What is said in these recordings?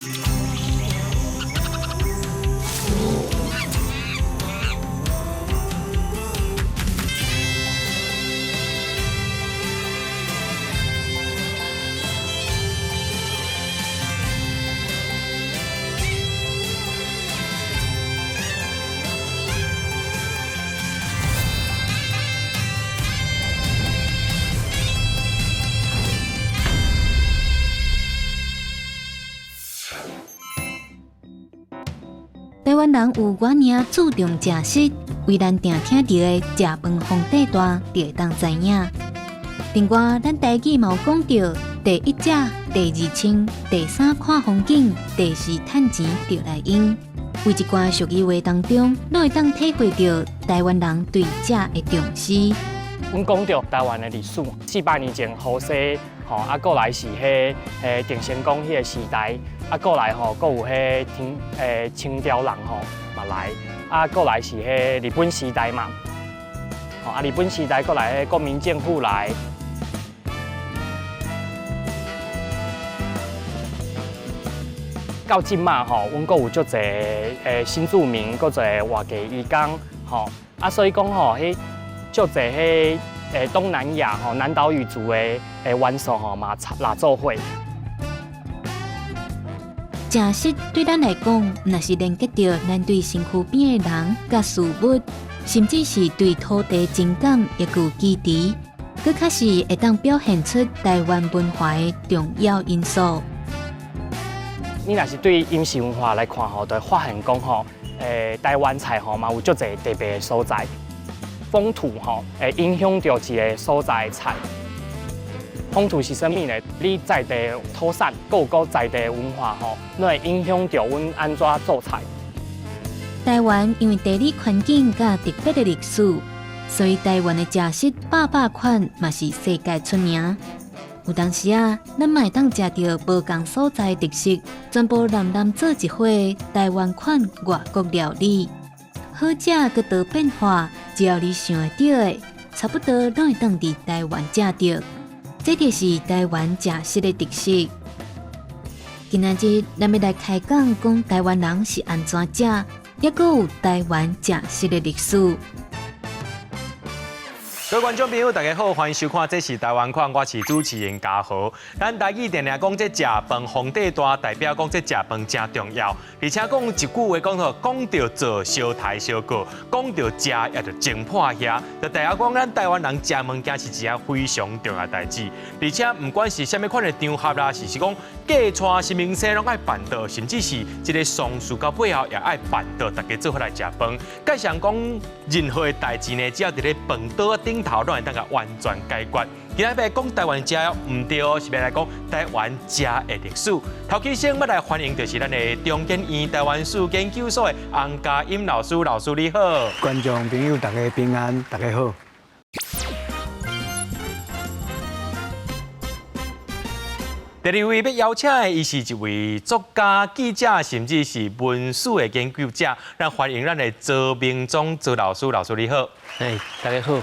台灣人有偌爾注重食食，為咱定聽著的食飯皇帝大，就會當知影。另外，咱台語嘛有講著，第一食，第二穿，第三看風景，第四趁錢就來用。為一寡俗語話當中，攏會當體會著台灣人對食的重視。阮講著台灣的歷史，400年前荷西吼，啊過來是彼鄭成功彼个時代，啊過來吼，閣有彼清清朝人吼嘛來，啊過來是彼日本時代嘛，吼啊日本時代過來彼國民政府來。到這馬吼，阮閣有足濟新住民，閣濟外籍移工吼，啊所以講吼，彼足濟彼東南亞吼南島語族的元素吼嘛拉做伙。食食對咱來講，若是連結著咱對身軀邊的人佮事物，甚至是對土地情感也具支持，閣較是會當表現出台灣文化的重要因素。你若是對飲食文化來看吼，就會發現講吼，台灣菜吼嘛有足濟特別的所在，風土吼會影響著一個所在的菜。風土是啥物呢？你在地土產，閣有閣在地文化吼，攏會影響著阮按怎做菜。台灣因為地理環境佮特別的歷史，所以台灣的食食百百款嘛是世界出名。有當時啊，咱嘛會當食著無仝所在的特色，全部湳湳做一伙台灣款外國料理，好食閣多變化，只要你想會著的，差不多攏會當佇台灣食著。這就是台灣食食的特色。今仔日咱欲來開講，講台灣人是按怎食，抑閣有台灣食食的歷史。各位觀眾朋友，大家好，歡迎收看《這是台灣款》，我是主持人嘉豪。咱台語定定講這食飯皇帝大，代表講這食飯誠重要。而且講一句話講吼，講著做相刣相告，講著食也著蒸破遐，就代表講咱台灣人食物件是一項非常重要的代誌。而且不管是啥物款的場合啦，是講嫁娶新明星攏愛辦桌，甚至是這个喪事到背後也愛辦桌，大家做伙來食飯。蓋上講任何的代誌呢，只要佇咧飯桌頂頭，攏會當共完全解決。今仔欲講台灣食毋對，是欲來講台灣食的歷史。頭起先欲來歡迎就是咱的中研院台灣史研究所的洪家殷老師，老師你好。觀眾朋友大家平安，大家好。第二位欲邀請的，伊是一位作家、記者，甚至是文史的研究者。咱歡迎咱的周明忠周老師，老師你好。哎，大家好。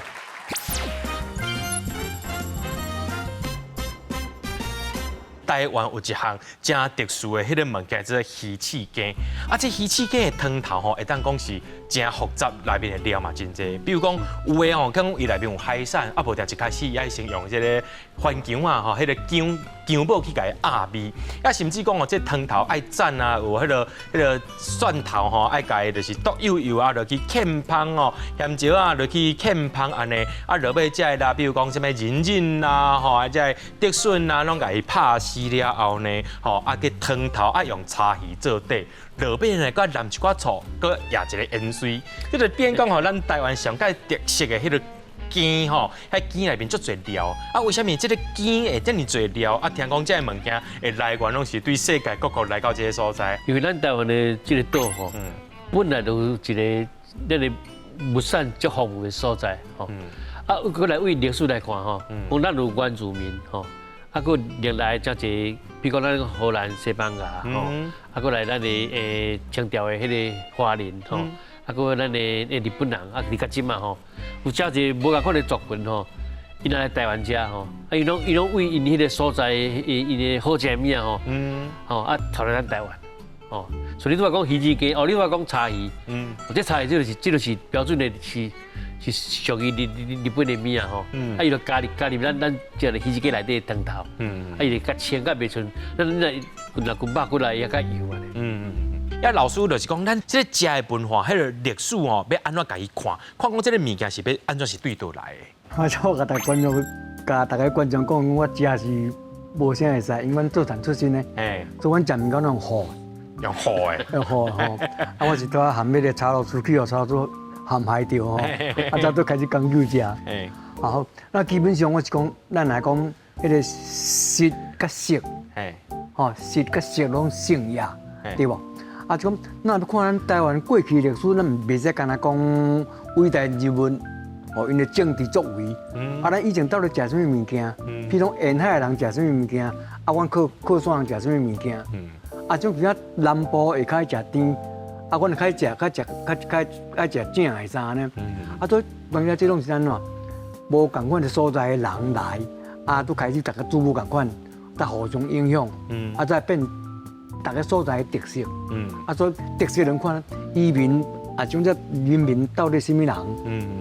台灣有一項誠特殊的彼个物件，叫做魚翅羹。啊，這魚翅羹的湯頭吼，會當講是誠複雜，內面的料嘛真濟。比如講，有的吼，講伊內面有海產，啊，無定一開始愛先用這个番薑啊，吼，彼个薑薑母去共伊壓味。啊，甚至講哦，這湯頭愛斬啊，有彼个蒜頭吼，愛共伊就是剁幼幼啊，落去劵芳哦，鹹椒啊落去劵芳按呢，啊，落尾這个啦，比如講啥物仁仁啊，吼，啊，這个竹筍啊，攏共伊拍絲了後呢，吼，啊，去湯頭愛用柴魚做底，落尾呢，閣淋一寡醋，閣壓一个芫荽，這就變講吼，咱台灣上蓋特色的彼个羹吼，彼羹內面足濟料，啊，為啥物這个羹會遮爾濟料？啊，聽講這个物件的來源攏是對世界各國來到這个所在。因為咱台灣的這个島吼，本來就有一个咱的物產足豐富的所在吼。啊，閣來對歷史來看吼，講咱有原住民吼。啊，閣歷來誠濟，比如講咱荷蘭、西班牙吼，啊，閣來咱的清朝的彼个華人吼，啊，閣咱的日本人啊，佇到這馬吼，有誠濟無仝款的族群吼， 𪜶來台灣遮吼，啊，𪜶攏為𪜶彼个所在，𪜶的好食的物仔吼，吼啊，傳來咱台灣，哦，所以你拄仔講魚子雞，哦，你拄仔講柴魚，這柴魚這就是標準的是屬於日本的物仔吼，啊，伊就加入咱這个魚子雞內底的湯頭，啊，伊就較清，較袂像咱咱若骨肉骨來也較油啊。啊，老師就是講，咱這个食的文化，彼个歷史哦，欲按怎共伊看？看講這个物件是欲按怎是對佗來的？我共大家觀眾講，我食是無啥會使，因為阮做田出身的，所以阮食物件攏用糊，用糊的，用糊吼。啊，我是拄仔含彼个炒螺絲去予炒螺絲陷害著吼，啊，才拄開始講究食。好，那基本上我是講，咱來講，彼个食佮色，吼，食佮色攏姓也，對無？啊，就講，咱看咱台灣過去歷史，咱袂使干焦講偉大人物，哦，𪜶的政治作為。啊，咱以前到底食啥物物件？比如講沿海的人食啥物物件，啊，阮靠山人食啥物物件？啊，種其他南部會較愛食甜，啊，阮較愛食較食較較愛食正的啥呢？啊，所以當然這攏是按怎？無仝款的所在的人來，啊，都開始逐家煮無仝款，才互相影響，啊，再變逐个所在的特色。啊，所以特色人看移民啊，種這人民到底啥物人？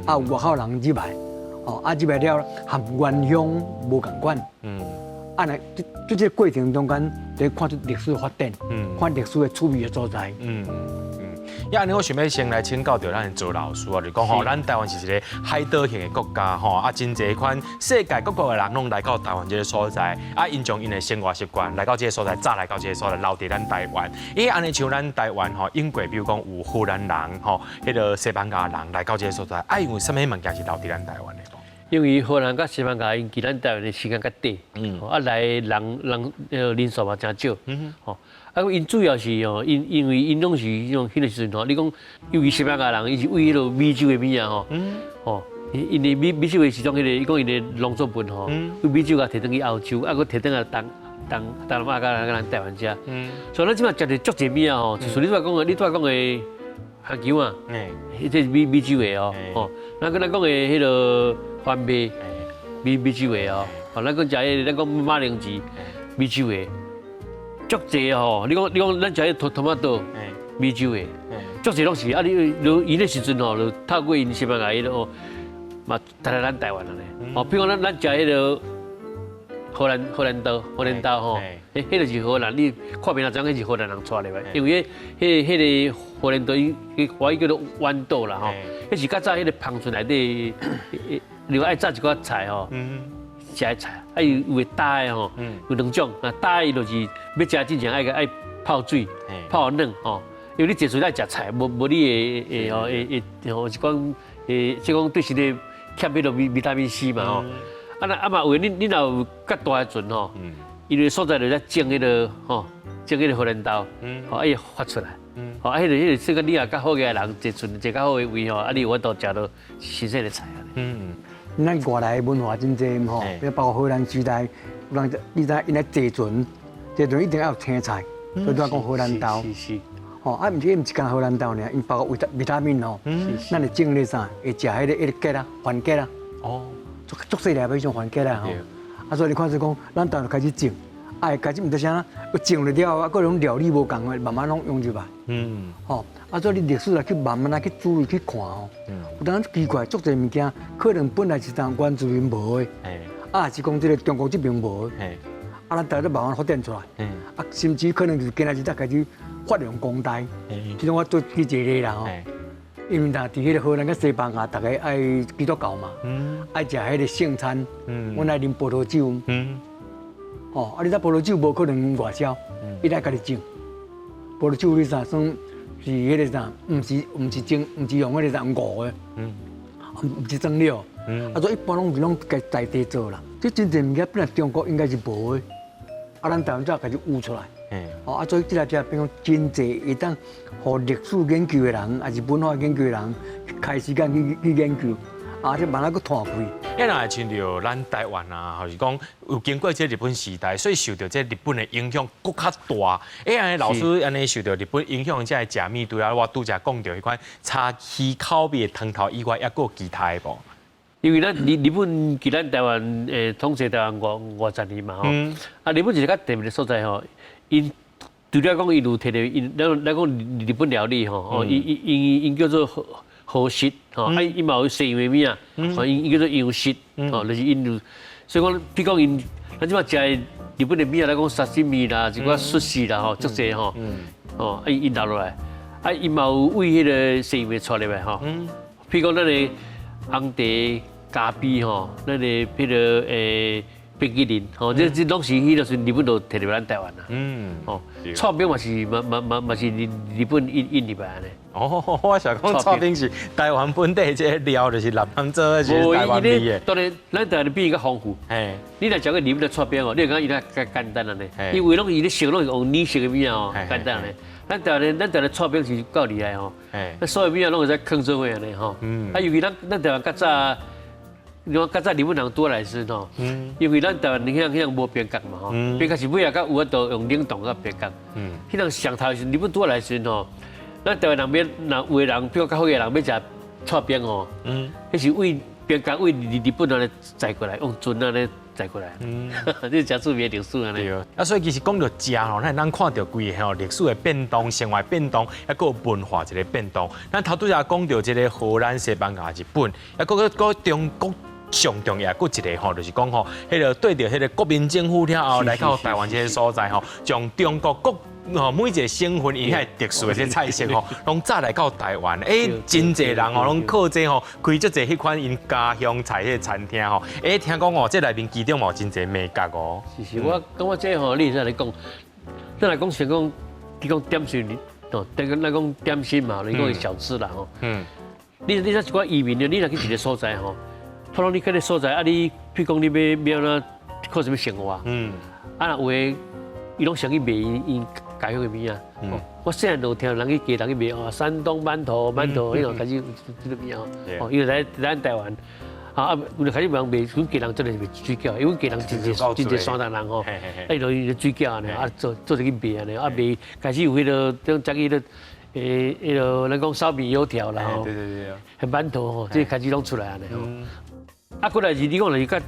啊，有外口人入來，哦，啊入來了和原鄉無仝款。啊，來這個過程中間，就看出歷史發展，看歷史的趣味的所在。啊，按呢我想欲先來請教著咱的周老師啊，就講吼，咱台灣是一个海島型的國家吼，啊，真濟款世界各國的人攏來到台灣這个所在，啊，𪜶將𪜶的生活習慣來到這个所在，早來到這个所在，留佇咱台灣。伊按呢像咱台灣吼，英國比如講有荷蘭人吼，彼个西班牙人來到這个所在，啊，有啥物物件是留佇咱台灣的無？因為荷蘭佮西班牙𪜶佇咱台灣的時間較短，啊來人數嘛誠少，吼，啊，𪜶主要是哦，因為𪜶攏是彼種彼个時陣吼，你講尤其西班牙人，伊是為彼个美酒的物仔吼，吼，𪜶的美酒的時陣，彼个伊講𪜶的農作物吼，為美酒共提轉去歐洲，啊，閣提轉來東南亞佮咱台灣遮，所以咱這擺食著足濟物仔吼，就是你拄仔講的番莳啊，彼這是美酒的哦，吼，咱講的彼个番麥，美酒的哦，吼，咱講食彼个，咱講馬鈴薯，美酒的，足濟吼。你講咱食彼個トマト，美酒的，足濟攏是啊！你伊彼時陣吼，就透過𪜶西班牙彼个哦，嘛帶來咱台灣啊咧。哦，比如講咱食彼个荷蘭豆吼，彼個是荷蘭，你看面就知影彼是荷蘭人帶來的，因為彼個荷蘭豆，伊華語叫做豌豆啦吼，彼是較早彼个芳村內底。另外愛炸一寡菜吼，食的菜，啊有的焦的吼，有兩種，啊焦的就是欲食之前愛泡水，泡軟吼，因為你坐船愛食菜，無你會吼會吼是講會即講對身體欠彼個維他命 C 嘛吼，啊那啊嘛有你若有較大的船吼，因為所在就在種彼個吼，種彼個荷蘭豆，吼啊伊會發出來。吼啊，彼個說講你若較好个人坐船坐較好的位吼，啊你有法度食著新鮮的菜啊。咱外來文化真濟吼，包括荷蘭時代，人你知𪜶咧坐船，坐船一定要有青菜，所以拄仔講荷蘭豆。吼，啊，毋是干荷蘭豆爾，𪜶包括維他命吼。咱會種咧啥？會食彼個桔啊，番桔啊。足足細粒彼種番桔啊吼。啊，所以你看說講，咱台灣開始種，啊，開始毋知啥，種了了後，啊，各種料理無仝的，慢慢攏用入來。吼，啊，所以你歷史來去慢慢來去注意去看吼。有當奇怪，足濟物件可能本來是當原住民無的，啊，是講這个中國這邊無的，啊，咱台灣慢慢發展出來，啊，甚至可能是今仔日才開始發揚光大。其中我做舉一個例啦吼，因為若佇彼个荷蘭佮西班牙，逐家愛基督教嘛，愛食彼个聖餐，阮愛啉葡萄酒，吼，啊，你知葡萄酒無可能外銷，伊愛家己種。葡萄酒你啥算是彼个啥？毋是種，毋是用彼個啥五的，毋是蒸餾。啊，所以一般攏是攏家在地做啦。這真濟物件本來中國應該是無的，啊，咱台灣才開始有出來。哦，啊，所以這個才變講真濟會當予歷史研究的人，抑是文化研究的人，開時間去研究，啊，這慢慢閣拓開。啊，若會親像咱台灣啊，或是講有經過這日本時代，所以受著這日本的影響閣較大。欸，按呢老師按呢受著日本影響，這个食物除了我拄才講著彼款柴魚口味的湯頭以外，抑閣有其他的無？因為咱日本佇咱台灣統治台灣50年嘛吼，啊日本一個較特別的所在吼，𪜶除了講𪜶有提著𪜶咱咱講日本料理吼，哦，𪜶𪜶𪜶𪜶叫做和食吼，啊𪜶嘛有西洋的物仔，哦，𪜶𪜶叫做洋食，吼，就是𪜶有，所以講，比如講𪜶咱這擺食的日本的物仔來講，沙西米啦，一寡壽司啦吼，足濟吼，哦，啊𪜶留落來，啊𪜶嘛有為彼个西洋的帶入來吼，比如講咱的紅茶、咖啡吼，咱的彼个冰淇淋吼，這攏是彼個時日本就提入咱台灣啦。哦，剉冰嘛是嘛嘛嘛嘛是日本引入來按呢。哦，我想講剉冰是台灣本地這個料，就是南方做，是台灣味的。當然，咱台灣的變較豐富。你若食過日本的剉冰哦，你會感覺伊較較簡單按呢。因為攏伊咧燒攏是用軟熟的物仔哦，簡單按呢。咱台灣的剉冰是夠厲害吼。咱所有物仔攏會使囥做伙按呢吼。啊，尤其咱台灣較早。你看較早日本人拄來時吼，因為咱台灣彼項無冰角嘛吼，冰角是尾仔才有法度用冷凍佮冰角。彼陣上頭時日本拄來時吼，咱台灣人欲，若有的人，比如較好的人欲食剉冰吼，彼是為冰角為日本按呢載過來，用船按呢載過來。這誠趣味的歷史按呢。對啊，所以其實講到食吼，咱看著規个吼歷史的變動、生活變動，抑閣有文化一個變動。咱頭拄才講著這個荷蘭、西班牙、日本，抑閣閣中國。上重要閣一個吼，就是講吼，彼個對著彼個國民政府了後來到台灣這個所在吼，將中國各吼每一個省份𪜶遐特殊的這菜色吼，攏載來到台灣。欸，真濟人吼，攏靠這吼開足濟彼款𪜶家鄉菜彼個餐廳吼。欸，聽講哦，這內面其中嘛有真濟眉角哦。是是，我感覺這吼，你會使來講，咱來講先講，你講點心，哦，等於咱講點心嘛，你講小吃啦吼。你若一寡移民的，你若去一個所在吼。可能你去个所在啊，你譬如講你欲按怎靠啥物生活？啊，若有的伊攏先去賣𪜶家鄉的物仔。我細漢就有聽人去家人去賣哦，山東饅頭、饅頭，彼種開始有這個物仔哦。因為來咱台灣，啊，有就開始人賣，阮家人真的是賣水餃，因為阮家人真濟真濟山東人吼，啊，伊就水餃按呢，啊做做者去賣按呢，啊賣開始有彼個種食彼個彼個咱講燒餅油條啦吼，饅頭吼，這開始攏出來按呢吼。啊，過來是你講就是較，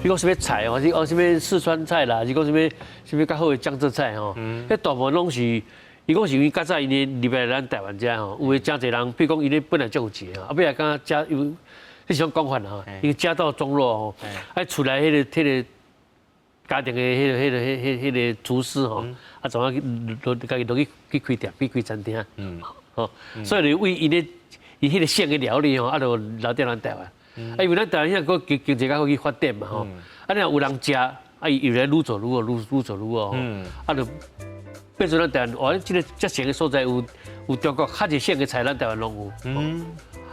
你講啥物菜哦，是講啥物四川菜啦，是講啥物啥物較好的江浙菜吼，彼大部分攏是，伊講是因為較早𪜶咧入來咱台灣遮吼，有的誠濟人，比如講𪜶咧本來就有錢啊，尾仔感覺食有，這是種講法啦吼，因為家道中落吼，啊厝內彼個家庭的彼個廚師吼，啊怎啊去落家己落去開店，去開餐廳，吼，所以就為𪜶咧伊彼個省的料理吼，啊就留佇咱台灣。啊，因為咱台灣遐閣經濟較好去發展嘛吼，啊，若有人食，啊，伊又來愈做愈好，愈做愈好，啊，就變做咱台灣，哇，這個遮省的所在有中國較濟省的菜，咱台灣攏有。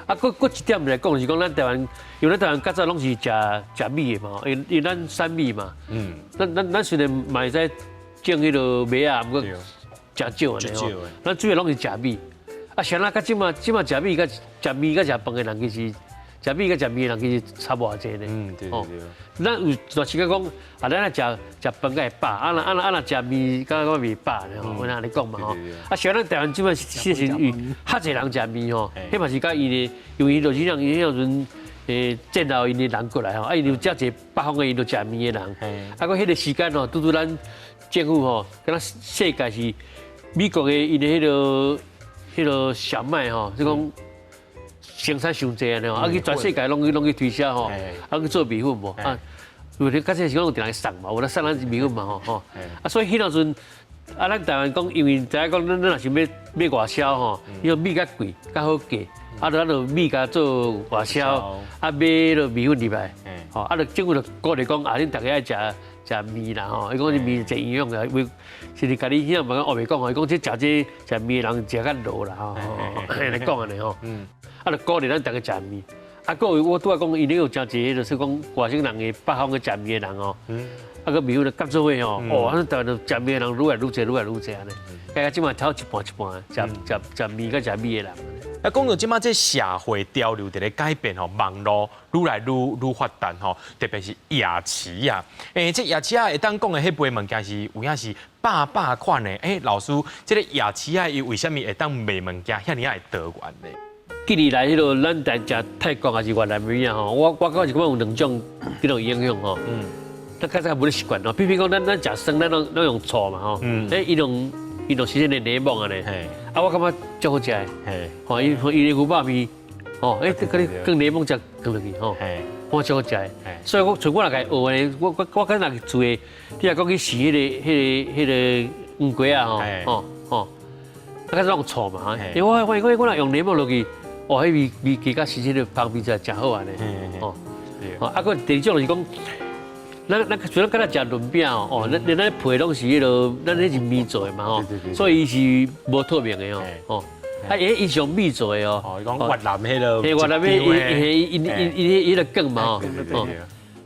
啊，閣一點來講，是講咱台灣，因為咱台灣較早攏是食食米的嘛，因為咱產米嘛，咱雖然嘛會使種彼个麥仔，毋過誠少按呢吼，咱主要攏是食米。啊，啥人較這馬食米佮食麵佮食飯的人，其實。食米佮食麵的人其實差無偌濟呢。咱有一段時間講，啊，咱若食食飯才會飽，啊若啊若啊若食麵，感覺袂飽呢吼，有人按呢講嘛吼。啊，像咱台灣這擺是是因為較濟人食麵吼，彼嘛是佮𪜶的，因為就是像彼陣戰後𪜶的人過來吼，啊，𪜶有遮濟北方的𪜶就食麵的人，啊，閣彼個時間吼，拄拄咱政府吼，敢若世界是美國的𪜶的彼個小麥吼，就講。生產傷濟按呢吼，啊去全世界攏去推銷吼，啊去做麵粉無啊？有咧較早時講有定來送嘛，有咧送咱麵粉嘛吼吼。啊，所以彼當陣啊，咱台灣講，因為知影講，咱若是欲外銷吼，因為米較貴，較好價，啊，就咱就米共做外銷，啊買落麵粉入來，吼，啊，就政府就鼓勵講，啊，恁逐家愛食食麵啦吼，伊講這麵真營養的，為是你共你遐嘛講烏白講吼，伊講這食這食麵的人食較老啦吼，按呢講按呢吼。啊，就鼓勵咱逐家食麵。啊，閣有我拄仔講，𪜶咧有誠濟，就是講外省人的北方的食麵的人哦。啊，閣麵粉就夾做伙吼，哦，啊，台灣就食麵的人愈來愈濟，愈來愈濟按呢。大家這馬頭一半一半，食食麵佮食米的人。啊，講到這馬這社會潮流佇咧改變吼，網路愈來愈發達吼，特別是夜市啊。這夜市仔會當講的彼賣物件是有影是百百款的。老師，這個夜市仔伊為啥物會當賣物件遐爾仔會多元呢？近年來彼落咱台食泰國抑是越南物仔吼，我感覺是感覺有兩種彼種影響吼。咱較早無咧習慣吼，比如講咱食酸，咱攏用醋嘛吼。欸，伊用新鮮的檸檬按呢。啊，我感覺足好食的。吼，伊伊的牛肉麵，吼，欸，佮你放檸檬汁放落去吼，我足好食的。所以我像我若共伊學的，我敢若去做的，你若講去試彼個黃瓜仔吼，吼吼，啊，較早用醋嘛，吼，因為我若用檸檬落去，哇，彼味味加較新鮮的香味就誠好按呢，吼，啊，閣第二種就是講，咱除了敢若食潤餅哦，哦，咱皮攏是彼落，咱彼是麵做的嘛吼，所以伊是無透明的哦，吼，啊，伊是用米做的哦，哦，伊講越南彼落，嘿，越南彼伊伊伊伊伊個卷嘛吼，哦，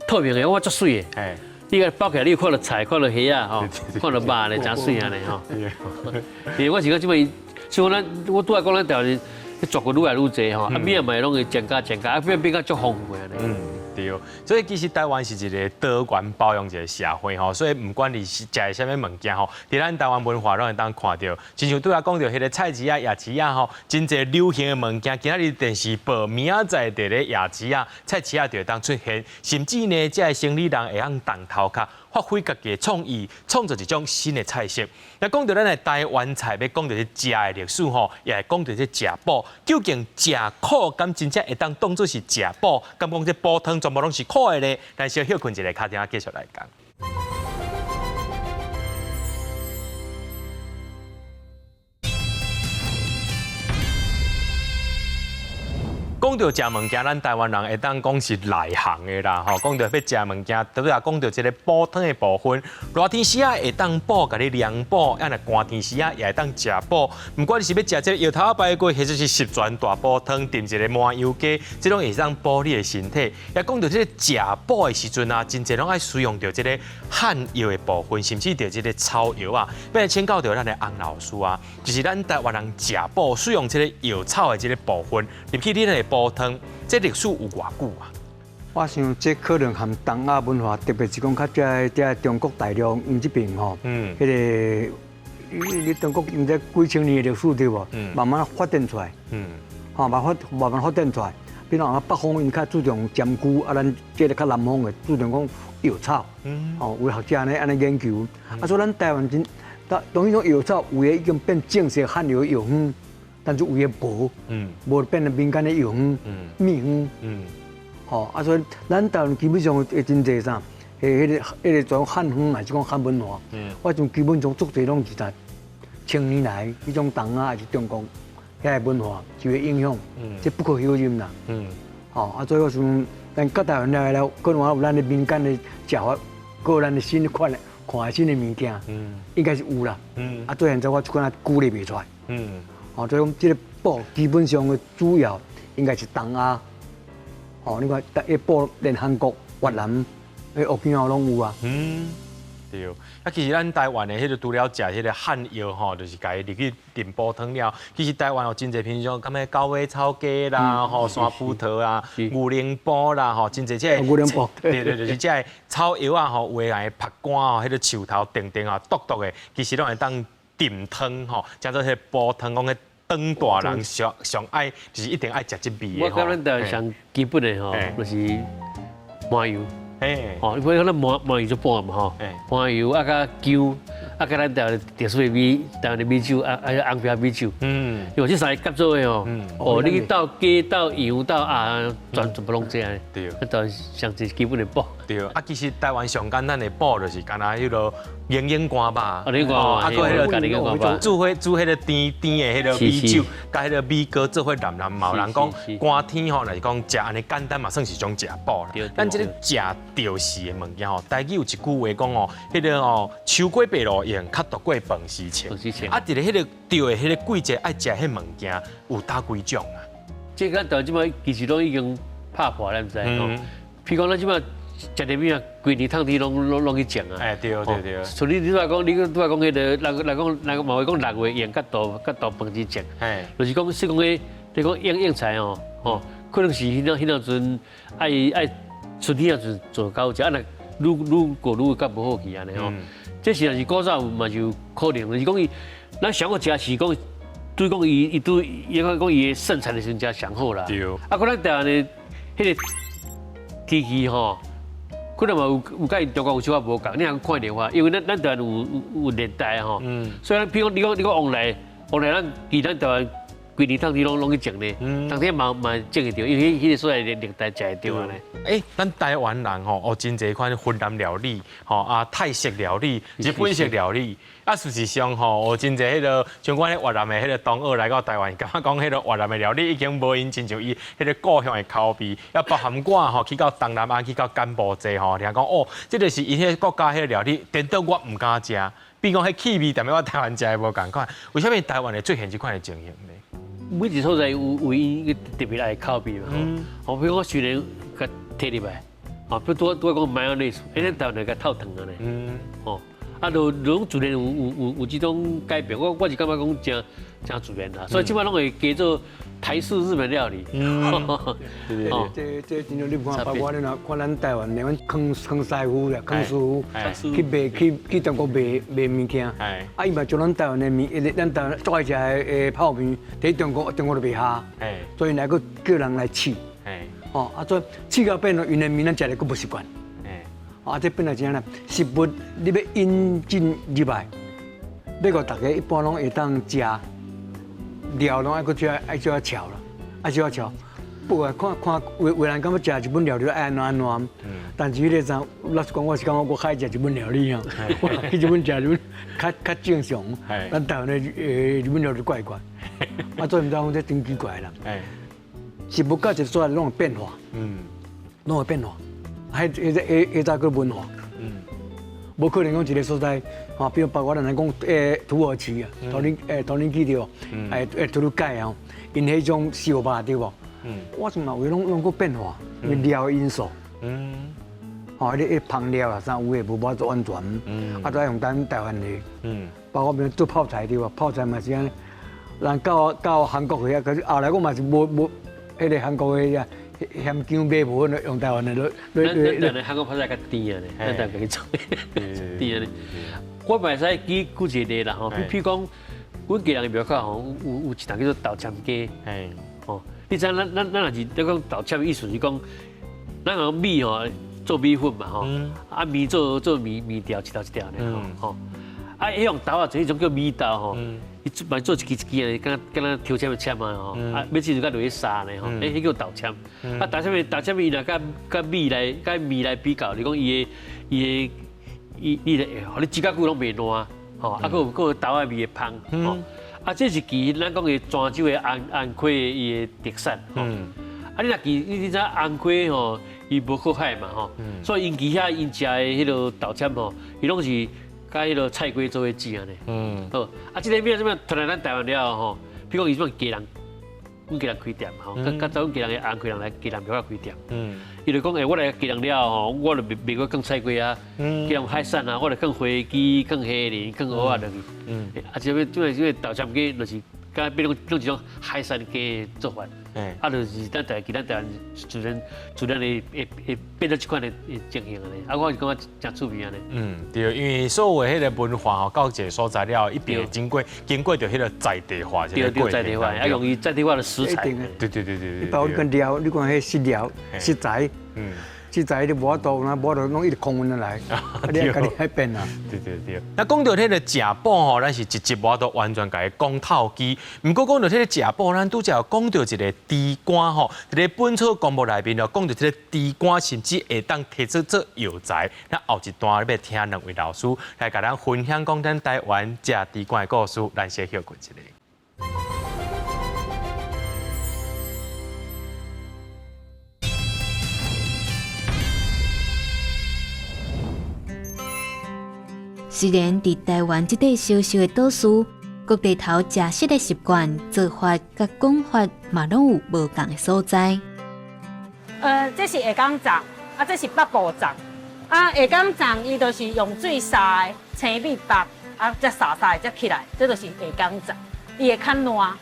透明的，我足媠的，你共包起來，你看著菜，看著蝦仔吼，看著肉咧，誠媠按呢吼。因為我是講這擺，像咱我拄仔講咱台灣，作物愈來愈濟吼，啊物仔嘛攏會增加增加，啊變較足豐富按呢。對，所以其實台灣是一個多元包容一個社會吼，所以毋管你是食啥物物件吼，佇咱台灣文化攏會當看著。親像拄仔講著彼個菜市仔、夜市仔吼，真濟流行的物件，今仔日電視報明仔載佇咧夜市仔、菜市仔就會當出現，甚至呢，這个生理人會曉動頭殼，發揮家己的創意，創造一種新的菜色。那講著咱的台灣菜，欲講著這食的歷史吼，也會講著這食補。究竟食苦敢真正會當當做是食補？敢講這補湯全部攏是苦的咧？咱小休睏一下，敲電話繼續來講。講著食物件，咱台灣人會當講是內行的啦，吼。講著欲食物件，特別講著這个補湯的部分，熱天時仔會當補，共你涼補；啊，若寒天時仔也會當食補。毋管你是欲食這个搖頭仔排骨，或者是十全大補湯，炖一个麻油雞，這攏會當補你的身體。也講著這个食補的時陣啊，真濟攏愛使用著這个漢藥的部分，甚至著這个草藥啊。欲來請教著咱的翁老師啊，就是咱台灣人食補使用這个藥草的這个部分，入去你的補湯，這歷史有偌久啊？我想這可能和東亞文化，特別是講較這中國大陸𪜶這邊吼，彼个你中國𪜶這幾千年的歷史對無？慢慢發展出來，吼，慢慢發展出來。比如講北方𪜶較注重針灸，啊，咱這个較南方的注重講藥草，吼，有學者按呢按呢研究。啊，所以咱台灣真，當當彼種藥草有的已經變正式漢藥藥方。但是有的無，無變成民間的藥方、秘方，吼啊，所以咱台灣基本上會真濟啥，彼個種漢方還是講漢文化，我想基本上足濟攏是在千年來彼種東亞還是中國遐个文化受的影響，這不可否認啦。吼啊，所以我想咱到台灣來了，可能有咱的民間的食法，閣有咱的新款的看新的物件，應該是有啦。啊，最現在我這款舉例袂出來。哦，所以講這个補基本上的主要應該是東亞，哦，你看，一補連韓國、越南、彼福建攏有啊。嗯，對。啊，其實咱台灣的彼個除了食彼個漢藥吼，就是共伊入去燉補湯了。其實台灣有真濟品種，啥物狗尾草雞啦，吼山葡萄啊，牛奶補啦，吼，真濟這个。牛奶補。對對，就是這个草藥啊，吼，有的人會曝乾吼，彼個樹頭定定啊，毒毒的，其實攏會當燉湯吼，叫做彼个補湯，講彼長大人上上愛就是一定愛食這味的。我感覺咱台灣上基本的吼，就是麻油。吼，你看咱麻油做補嘛吼，麻油啊佮薑，啊佮咱台灣特殊的米，台灣的米酒，啊啊紅啤米酒。因為這三个夾做的吼，哦，你去鬥雞、鬥羊、鬥鴨，全部攏這樣。咱台灣上最基本的補。對，啊，其實台灣上簡單的補就是干焦彼落龍眼乾肉，啊，閣彼个煮伙煮彼个甜甜的彼个米酒，佮彼个米糕做伙淋淋嘛。有人講寒天吼，若是講食按呢簡單嘛，算是一種食補啦。咱這个食著時的物件吼，台語有一句話講哦，彼个哦，秋過白露用，較毒過飯時穿。啊，佇咧彼個著的彼个季節愛食彼物件，有佗幾種啊？這個咱台灣這擺其實攏已經拍破了，毋知吼。譬如講咱這擺。食的物啊，規年冬天攏去種啊。哎，對對對。像你拄仔講，你拄仔講彼个，人講人嘛會講六月用較大較大飯子種。就是講，說講彼，你講用用菜哦，吼，可能是彼那陣愛愛春天啊陣做較好食，啊若愈愈過愈較無好去按呢吼。這是若是古早有嘛是有可能，就是講伊，咱上好食是講對講伊伊對應該講伊的盛產的時陣誠上好啦。對。啊，閣咱台灣的彼個天氣吼，可能嘛有有佮𪜶中國有小可無仝，你通看的話，因為咱咱台灣有有有熱帶吼，所以咱比如講你講你講旺來旺來，咱其咱台灣規年冬天攏攏去種咧，冬天嘛嘛種會著，因為彼彼個所在熱熱帶食會著按呢。欸，咱台灣人吼，哦，真濟款雲南料理，吼啊泰式料理、日本式料理，啊事實上吼，有真濟彼个像阮彼越南的彼个同學來到台灣，感覺講彼个越南的料理已經無𪜶親像伊彼个故鄉的口味，啊包含我吼去到東南亞去到柬埔寨吼，聽講哦，這个是𪜶彼个國家彼个料理，顛倒我毋敢食，比如講彼氣味，踮咧我台灣食的無仝款，為啥物台灣會出現這款的情形呢？每一個所在有有𪜶特別愛的口味嘛，吼，比如我雖然共提入來，吼，比如拄拄仔講 mayonnaise，欸，咱台灣就共透糖按呢，吼，啊，就攏自然有有有有這種改變，我我是感覺講誠誠自然啦，所以這擺攏會加做台式日本料理。對對，這這真正你看，包括你若看咱台灣的，阮康康師傅啦，康師傅去賣去去中國賣賣物件，啊，伊嘛將咱台灣的物，咱台灣足愛食的泡麵，佇中國中國就袂合，所以來閣叫人來試，哦，啊，所以試到變咯，𪜶的麵咱食咧閣無習慣，啊，這變來怎樣呢？食物你欲引進入來，欲予大家一般攏會當食。料攏愛閣小愛小可調啦，愛小可調。不過看看有有人感覺食日本料理愛按怎按怎，但是彼个啥，老實講，我是感覺我較愛食日本料理啊。我去日本食日本較較正常，咱台灣的日本料理怪怪。啊，所以毋知講這真奇怪啦。食物到一个所在攏會變化，攏會變化。彼彼彼彼才叫文化。無可能講一個所在，吼，比如包括咱來講，土耳其啊，土耳土耳其對無？土耳其吼，𪜶彼種燒肉對無？我怎嘛有攏攏閣變化，因為料因素，吼，彼個烹料啊，啥有的無法度完全，啊，都愛用咱台灣的，包括比如做泡菜對無？泡菜嘛是按呢，人到到韓國去啊，可是後來我嘛是無無，彼個韓國的遐鹹薑買無，用台灣的落。咱咱韓國泡菜較甜啊咧，咱台灣家己做甜啊咧。我嘛會使舉舉一個例啦吼，比如講，阮基隆的廟口吼，有有一檔叫做豆籤雞，吼，你知影咱咱咱若是咧講豆籤，意思是講，咱講米吼做米粉嘛吼，啊麵做做麵麵條一條一條咧吼，啊，彼種豆仔做彼種叫米豆吼。伊做做一支一支按呢，敢敢若抽籤的籤啊吼，啊，欲時陣才落去沙呢吼，欸，彼叫豆籤。啊，豆籤的豆籤伊若佮佮米來佮麵來比較，你講伊的伊的伊伊會予你煮較久攏袂爛，吼，啊，閣有閣有豆仔味會芳，吼。啊，這是其實咱講的泉州的紅紅溪伊的特產，吼。啊，你若記你你知紅溪吼，伊無靠海嘛，吼，所以𪜶其遐𪜶食的彼个豆籤吼，伊攏是。佮彼个菜雞做伙煮按呢，好，啊，這个物仔這擺傳來咱台灣了後吼，比如講伊這擺基隆，阮基隆開店嘛吼，較較早阮基隆的紅溪人來基隆廟口開店，伊就講，欸，我來基隆了後吼，我就袂袂閣囥菜雞啊，基隆海產啊，我就囥花枝、囥蝦仁、囥蚵仔落去，啊，這擺這擺這個豆籤雞就是敢變攏一種海產雞的做法。啊，就是咱台其他台灣自然自然會會會變做這款的情形按呢。啊，我是感覺誠趣味按呢。嗯，對，因為所有彼个文化吼，到一個所在了，一定會經過經過著彼个在地化，對對，在地化，啊，用伊在地化的食材。對對對對對。你包括你講料，你講彼食料食材，食材你無法度，那無法度攏一直空運來，你愛家己愛變啊。對對對。那講到彼个食補吼，咱是一集無法度完全共伊講透機。毋過講到彼个食補，咱拄才有講到一個豬肝吼，佇咧本草綱目內面哦，講到這个豬肝甚至會當提做做藥材。那後一段你欲聽兩位老師來共咱分享講咱台灣食豬肝的故事，咱先歇睏一下。雖然佇台灣這塊小小的島嶼，各地頭食食的習慣、做法佮講法嘛，攏有無仝的所在。這是下港粽，啊，這是北部粽。啊，下港粽伊就是用水煠的青米白，啊，才煠煠的才起來，這就是下港粽，伊會較爛。啊，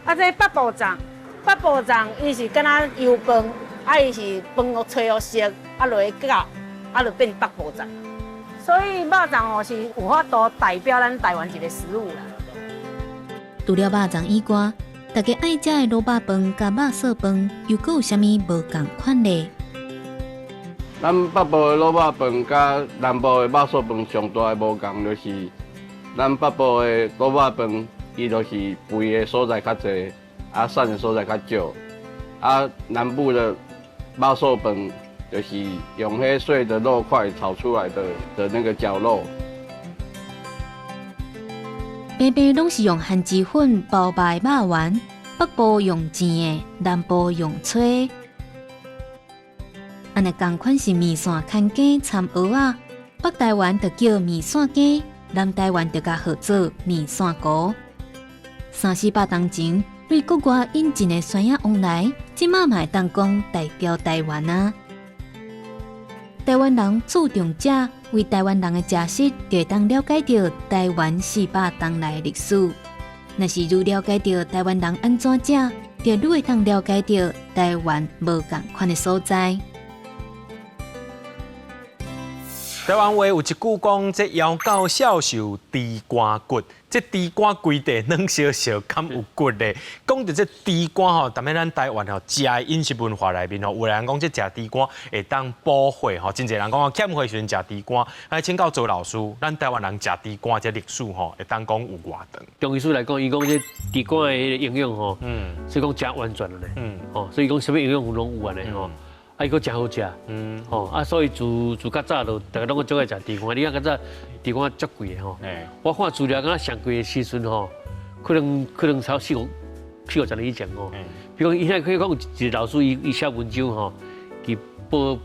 這北部粽，北部粽伊是敢若油飯，啊，伊是飯予炊予熟，啊，落去攪，啊，就變北部粽。所以肉粽哦是有法度代表咱台灣一個食物啦。除了肉粽以外，大家愛食的滷肉飯佮肉燥飯，又閣有啥物無仝款咧？咱北部的滷肉飯佮南部的肉燥飯上大的無仝就是，咱北部的滷肉飯，伊就是肥的所在較濟，啊瘦的所在較少。啊，南部的肉燥飯就是用彼碎的肉塊炒出來的那個絞肉。平平攏是用番薯粉包肉的肉圓，北部用煎的，南部用炊。按呢仝款是麵線牽羹摻蚵仔，北台灣就叫麵線羹，南台灣就共號做麵線糊。三四百冬前，對國外引進的酸仔王來，這馬嘛會當講代表台灣啊。台灣人注重食，為台灣人的食食，就會當了解著台灣400冬來的歷史。若是愈了解著台灣人按怎食，就愈會當了解著台灣無仝款的所在。台灣話有一句講，這枵狗數受豬肝骨，這豬肝規塊軟燒燒，敢有骨咧？講著這豬肝吼，踮咧咱台灣吼，食的飲食文化內面吼，有人講這食豬肝會當補血吼，真濟人講欠血時陣食豬肝。來請教周老師，咱台灣人食豬肝這歷史吼，會當講有偌長？中醫師來講，伊講這豬肝的彼個營養吼，所以講誠完全咧，哦，所以講啥物營養攏有按呢吼。啊，伊閣誠好食，吼啊，所以自較早就逐家攏足愛食豬肝。你看較早豬肝足貴的吼，我看資料，敢若上貴的時陣吼，可能超四五十年以前吼。比如講，伊遐可以講有一個老師，伊寫文章吼，佇報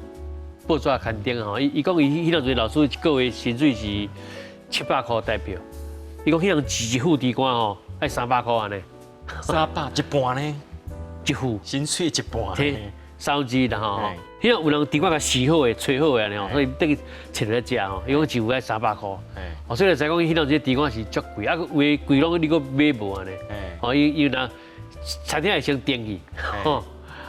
紙刊登吼，伊講伊彼當陣老師一個月薪水是700箍台幣，伊講彼當一副豬肝吼愛300箍按呢。 300一半呢？一副薪水一半。三分之一啦吼，彼個有人豬肝共洗好的、炊好的按呢吼，所以等於切來食吼，伊講一副愛300箍，哦，所以就知講彼當時豬肝是足貴，啊，有的貴攏你閣買無按呢，哦，伊若餐廳會先訂去，吼，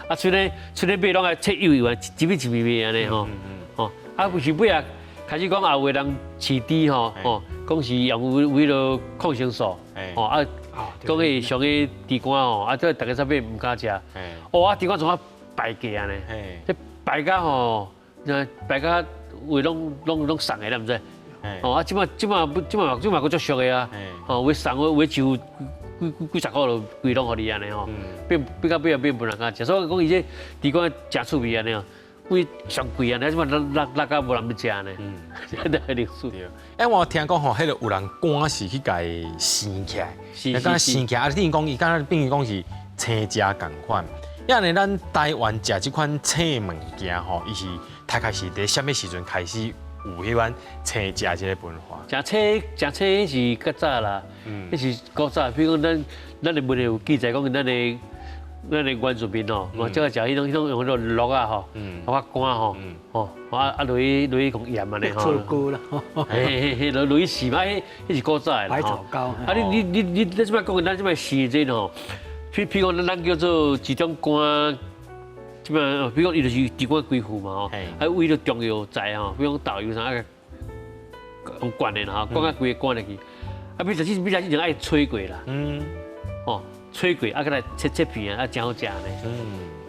啊，出咧買攏愛切幼幼啊，一片一片賣按呢吼，吼，啊，有時尾啊，開始講也有的人飼豬吼，吼，講是用為了抗生素，吼啊，講彼上彼豬肝吼，啊，這逐家才買毋敢食，哦，啊，豬肝怎啊？敗價按呢，這敗甲吼，敗甲有攏送的，你毋知？哦啊，這馬這馬這馬閣足俗的啊，吼，有送有就幾十箍就規攏予你按呢吼，變到尾啊變無人敢食，所以講伊這豬肝誠趣味按呢，為上貴按呢，這馬落甲無人欲食呢，這個歷史。欸，我聽講吼，彼個有人肝是去共生起來，敢生起來，啊，等於講伊敢若變講是青食仝款。按呢，咱台灣食這款青物件吼，伊是大概是佇啥物時陣開始有彼款青食這個文化？食青是較早啦，彼是古早。比如講咱的文獻有記載講，咱的原住民吼，嘛最愛食彼種用彼個蘆仔吼，蘆仔乾吼，吼啊落去用鹽按呢吼。做糕啦。嘿嘿嘿，落去試嘛，彼是古早的啦。百草糕。啊，你這擺講，咱這擺試這吼。譬如講，咱叫做一種肝，這擺，比如講，伊就是豬肝規副嘛吼，啊，為著中藥材吼，比如講豆油啥啊，用灌的啦吼，灌甲規个肝入去，啊，比食之前愛炊過啦，哦，炊過啊，閣來切切片啊，啊，誠好食呢。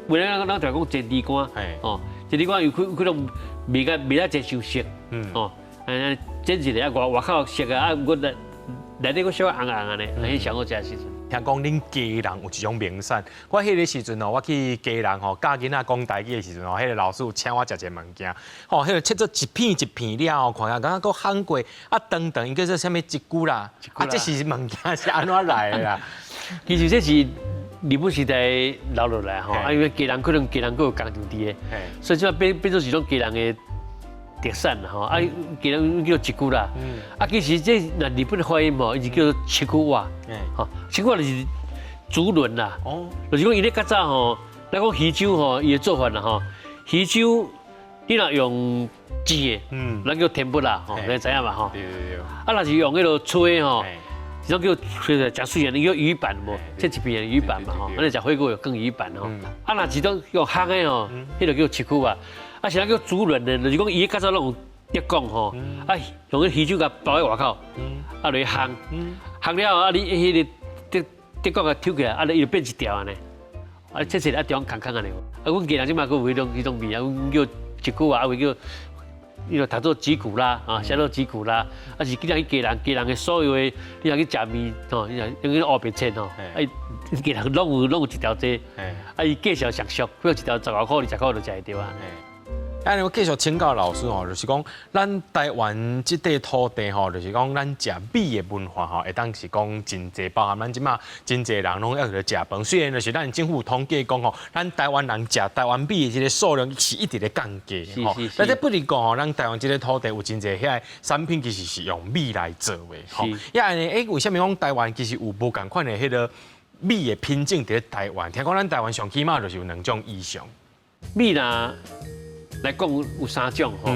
為了咱咱就講煎豬肝，哦，煎豬肝有可能袂甲煎傷熟，哦，啊，煎一下啊，外口熟啊，啊，毋過內底閣小可紅紅按呢，彼上好食的時陣。聽講恁基隆有一種名產，我彼個時陣哦，我去基隆吼教囡仔講台語的時陣吼，彼個老師有請我食一个物件，吼，彼個切做一片一片了後，看下敢若閣烘過，啊，長長，伊叫做啥物一久啦，啊，這是物件是按怎來的啦？其實這是日本時代留落來吼，啊，因為基隆可能基隆閣有工廠佇咧，所以這變做是種基隆的特產啦吼，啊，基隆叫做一久啦，啊，其實這若日本的發音吼，伊是叫做ちくわ，吼，ちくわ就是竹輪啦，就是講伊咧較早吼，咱講魚酒吼，伊的做法啦吼，魚酒你若用煎的，咱叫天婦羅吼，你知影嘛吼？對對對。啊，若是用彼個炊吼，這種叫炊誠媠啊，你叫魚板無？這一片的魚板嘛吼，咱食火鍋有放魚板吼。啊，若是種用烘的吼，彼個叫ちくわ。啊，是咱叫竹輪的，就是講伊較早攏用竹管吼，啊，用彼魚酒共包佇外口，啊，落去烘，烘了後啊，你彼個竹德國共抽起來，啊，伊就變一條按呢，啊，切切啊，中間空空按呢。啊，阮家人這馬閣有彼種米啊，阮叫一句話，啊，有叫，伊就讀做吉古拉啊，寫做吉古拉，啊是今日去家人，家人的所有的，你若去食麵吼，你若用彼烏白切吼，啊，家人攏有一條這，啊，伊價錢上俗，比如一條十外箍、20箍就食會著啊。啊，我繼續請教老師吼，就是講咱台灣這塊土地吼，就是講咱食米的文化吼，會當是講真濟，包含咱這馬真濟人攏愛去食飯。雖然就是咱政府統計講吼，咱台灣人食台灣米的這個數量是一直咧降低吼。但是不離講吼，咱台灣這個土地有真濟遐個產品其實是用米來做的吼。也按呢，欸，為啥物講台灣其實有無仝款的彼個米的品種佇咧台灣？聽講咱台灣上起碼就是有兩種以上。米啦。來講有三種吼，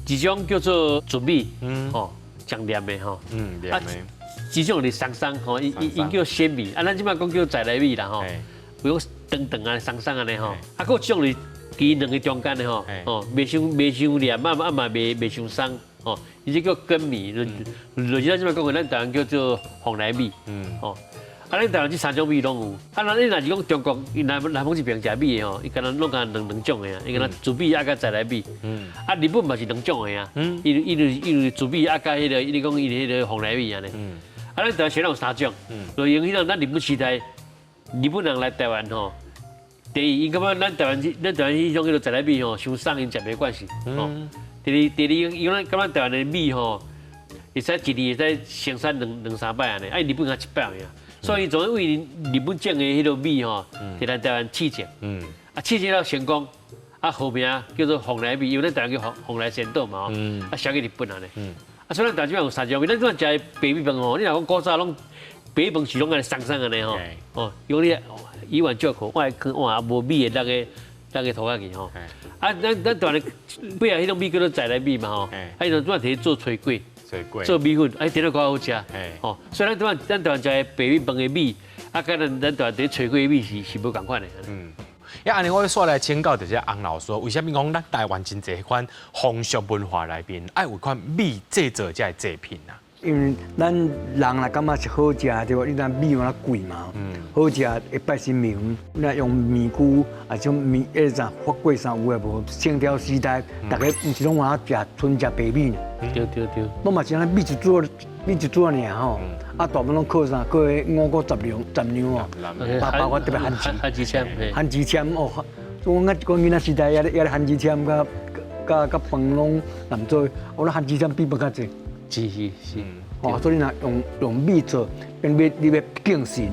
一種叫做糯米，吼，上黏的吼，黏的。一種是鬆鬆吼，伊伊伊叫鮮米，啊，咱這擺講叫在來米啦吼，有講長長啊、鬆鬆按呢吼，啊，閣有一種是佇兩個中間的吼，吼，袂傷黏啊啊嘛袂傷鬆，吼，伊這叫粳米，就是咱這擺講的咱台灣叫做蓬萊米，吼。啊，咱台灣這三種米攏有。啊，那你若是講中國，伊南方這邊食米的吼，伊敢若攏干兩種的啊，伊敢若糯米啊佮在來米。啊，日本嘛是兩種的啊。伊就糯米啊佮彼個，伊講伊彼個蓬萊米按呢。啊，咱台灣雖然有三種。就因為咱日本時代，日本人來台灣吼，第一，𪜶感覺咱台灣彼種叫做在來米吼，傷鬆𪜶食袂慣勢。第二，因為感覺台灣的米吼，會使一年會使生產兩三擺按呢，啊，日本才一擺爾。所以總為日本種的彼個米吼，佇咱台灣試種，啊試種了成功，啊號名叫做蓬萊米，因為咱台灣叫蓬萊仙島嘛，啊銷去日本按呢。啊所以咱台灣這擺有三種米，咱這擺食的白米飯吼，你若講古早攏白米飯是攏按呢鬆鬆按呢吼，哦，因為你一碗就口，我來囥碗無米的那個塗下去吼。啊，咱台灣的尾仔彼種米叫做在來米嘛吼，啊伊就主要摕做炊粿。做米粉，哎，甜得較好食，吼，所以咱台灣食的白米飯的米，啊，佮咱台灣佇炊粿的米是無仝款的。嗯，啊，按呢我煞來請教就是翁老師，為啥物講咱台灣真濟款風俗文化內面，愛有款米製造這个製品啊？因為咱人若感覺是好食對無？你知米有哪貴嘛？好食會拜神明，你若用麵龜啊，種米彼個啥發粿啥有的無？清朝時代，大家毋是攏話食純食白米。對對對。攏嘛是按呢米一煮，米一煮爾吼，啊大部分攏靠啥？靠彼五穀雜糧雜糧哦，包括特別番薯。番薯籤。番薯籤哦，我我囡仔時代猶咧番薯籤佮佮飯攏難做，我咧番薯籤比飯較濟。是是是，哦，所以若用米做，變欲你欲敬神，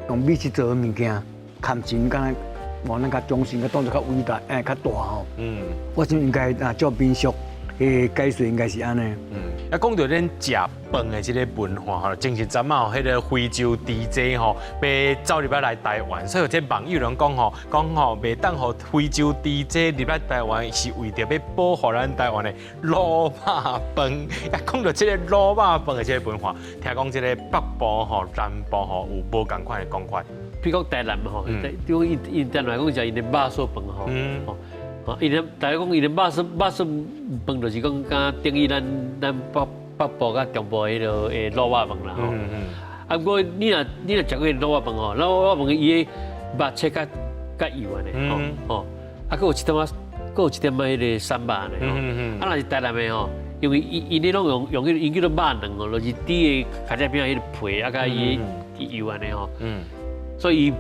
用米去做物件，崁神敢若無咱較忠心，較當作較偉大，欸，較大吼。我想應該若照民俗的解說應該是按呢。嗯，啊，講著恁食飯的這个文化吼，前一陣仔吼，彼个非洲豬吼，欲走入來台灣，所以有這網友人講吼，講吼袂當予非洲豬入來台灣，是為著欲保護咱台灣的滷肉飯。啊，講著這个滷肉飯的這个文化，聽講這个北部吼、南部吼有無仝款的講法。比如講台南吼，對伊伊台南講食𪜶的肉臊飯吼。哦，𪜶的大家講𪜶的肉臊飯就是講敢等於咱北部佮中部彼个滷肉飯啦吼。啊，毋過你若食過滷肉飯吼，滷肉飯伊的肉切較較幼按呢吼吼，啊，閣有一點仔，閣有一點仔彼个瘦肉按呢吼。啊，若是台南的吼，因為伊𪜶咧攏用彼個𪜶叫做肉卵哦，就是豬的尻脊餅彼個皮啊，佮伊的油按呢吼。所以伊